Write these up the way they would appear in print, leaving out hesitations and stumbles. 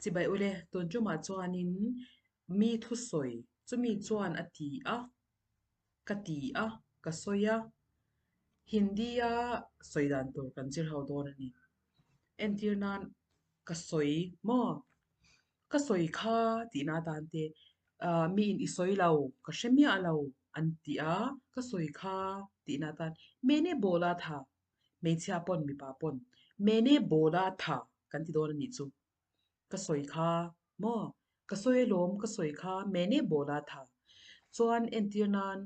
Chibai ule, tun tumah chuanin mi thusawi chumi chuan a ti a, ka ti a, ka sawi a, Hindi-a sawi dan tur kan zir ho dawn a ni. Entir nan ka sawi maw? Ka sawi kha tihna atan te ah miin i sawi lo, ka hre miah lo an ti a, ka sawi kha tihna atan Maine bola tha Hmeichhia pawn mipa pawn Mene bola tha kan ti dawn a nih chu. Ka sawi kha maw? Ka sawi alawm ka sawi kha Mene bola tha. Chuan entir nan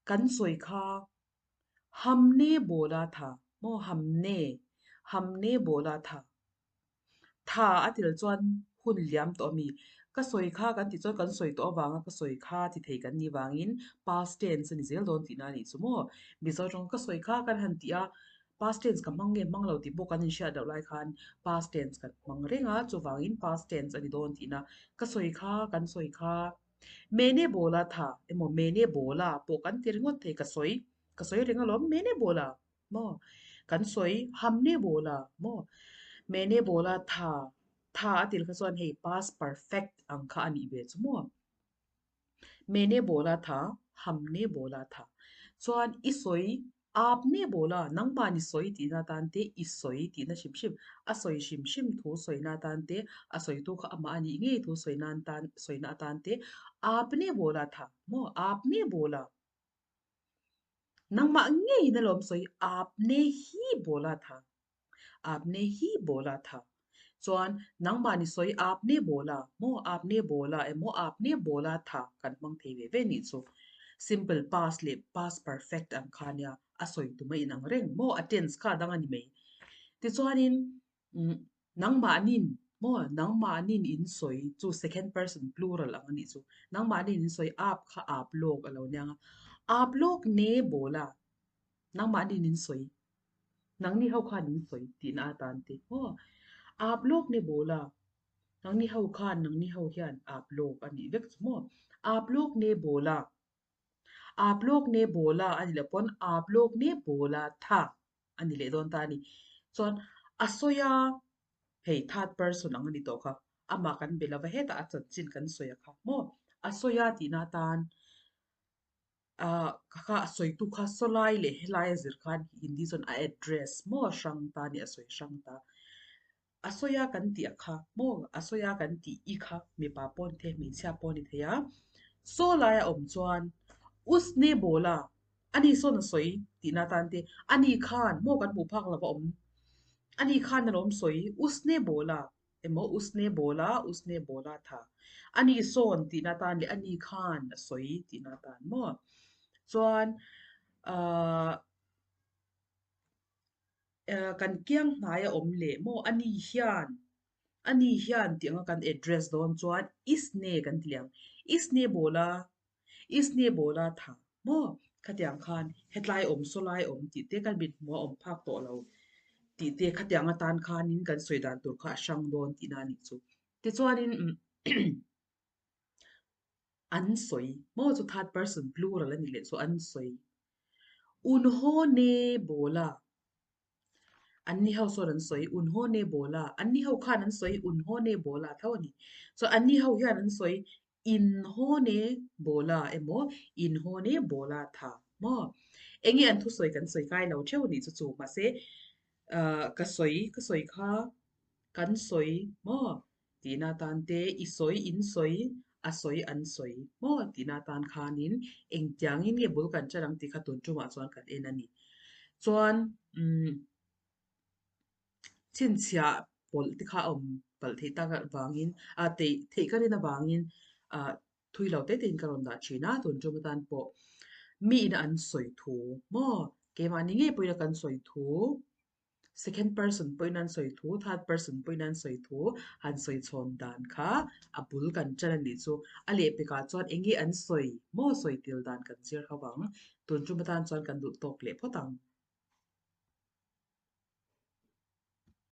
kan sawi kha Hamne bola tha maw hamne hamne bola tha. Tha a tel chuan hun liam tawh a mi? Ka sawi kha kan tih chuan kan sawi tawh avanga ka sawi kha ti thei kan nih vangin past tense a ni zel dawn tihna a nih chu maw? Mizo tawng ka sawi kha kan han tih a, past tense ka hmang nge hmang lo tih pawh kan inhriat loh lai khan past tense kan hmang reng a, chuvangin past tense a ni dawn tihna. Ka sawi kha, kan sawi kha. Mene bola tha emaw mene bola pawh kan ti ringawt thei ka sawi, ka sawi reng alawm mene bola. Maw? Kan sawi hamne bola maw? Mene bola tha, tha a til kha chuan hei past perfect ang kha a nih ve chu maw? Mene bola tha, hamne bola tha. Chuan i sawi aapne bola, nangmahni sawi tihna atan te i sawi tihna hrim hrim, a sawi hrim hrim thu sawina atan te, a sawitu kha amah a nih ngei thu sawina atan sawina atan te aapne bola tha maw? Aapne bola. Nangmah ngeiin alawm sawi aapne hi bola tha, aapne hi bola tha. Chuan nangmah ni sawi aapne bola maw aapne bola emaw aapne bola tha kan hmang thei ve ve nih chu. Simple past leh past perfect ang kha nia a sawi tum a inang reng maw a tense kha a dang a ni mai. Tichuanin Umm nangmahnin maw nangmahnin in sawi chu second person plural ang a nih chu nangmahnin in sawi aap kha aap lawk a lo niang a aap lawk ne bawl a nangmahnin in sawi nangni ho khan in sawi tihna atan te maw aap lawk ne bawl a nangni ho khan nangni ho hian aap lawk a nih vek chu maw aap lawk ne bawl a aap lawk ne bawl a a ni loh pawn aap lawk ne bawl a tha. a ni leh dawn ta a ni. Chuan a sawi a, hei third person ang a ni tawh kha, amah kan be lova hetah a chanchin kan sawi a kha maw? A sawi a tihna atan ah kha kha a sawitu kha saw lai leh helai a zir khan Hindi chuan a address maw hrang ta a ni, a sawi hrang ta. A sawi a kan tih a kha maw? A sawi a kan tih i kha mipa pawh a ni thei a, hmeichhia pawh a ni thei a. Saw laia awm chuan Usne bola Ani sawn a sawi tihna atan te, ani khan maw kan hmuh phak lova awm, ani khan a lawm sawi, Usne bola emaw Usne bola, Usne bola tha. Ani sawn tihna atan leh ani khan a sawi tihna atan maw? Chuan ahh kan kiang hnai a awm leh maw ani hian ani hian tih anga kan address dawn chuan Isne kan ti leh ang. Isne bola Isne bola tha maw? Khatiang khan hetlai awm sawlai awm tih te kan mithmuh a awm phak tawh lo tih te khatiang atan khanin kan sawi dan tur kha a hrang dawn tihna a nih chu. Tichuanin an sawi maw chu third person plural a nih leh chu an sawi. Unhone bola Anni ho sawn an sawi Unhone bola Anni ho khan an sawi Unhone bola tho a ni. Chuan anni ho hian an sawi Inhone bola emaw Inhone bola tha maw? Enge an thusawi kan sawi kai lo theuh a nih chu chu mahse ah ka sawi ka sawi kha kan sawi maw? Tihna atan te i sawi in sawi a sawi an sawi maw tihna atan khanin engtiangin nge bul kan ṭan ang tih kha tun ṭumah chuan kan en a ni. Chuan umm chhinchhiah pawlh te kha a awm palh theih tak avangin ah teih theih ka rin avangin ah thui lo te tein ka rawn dah ṭhin a tun ṭum atan pawh mi ina an sawi thu maw keimahni ngei pawhin a kan sawi thu. Second person pawhin an sawi thu, third person pawhin an sawi thu, han sawi chhawn dan kha a bul kan ṭan a nih chu. A lehpekah chuan eng nge an sawi maw sawi tel dan kan zir ho ang. Tun ṭum atan chuan kan duh tawk leh phawt ang.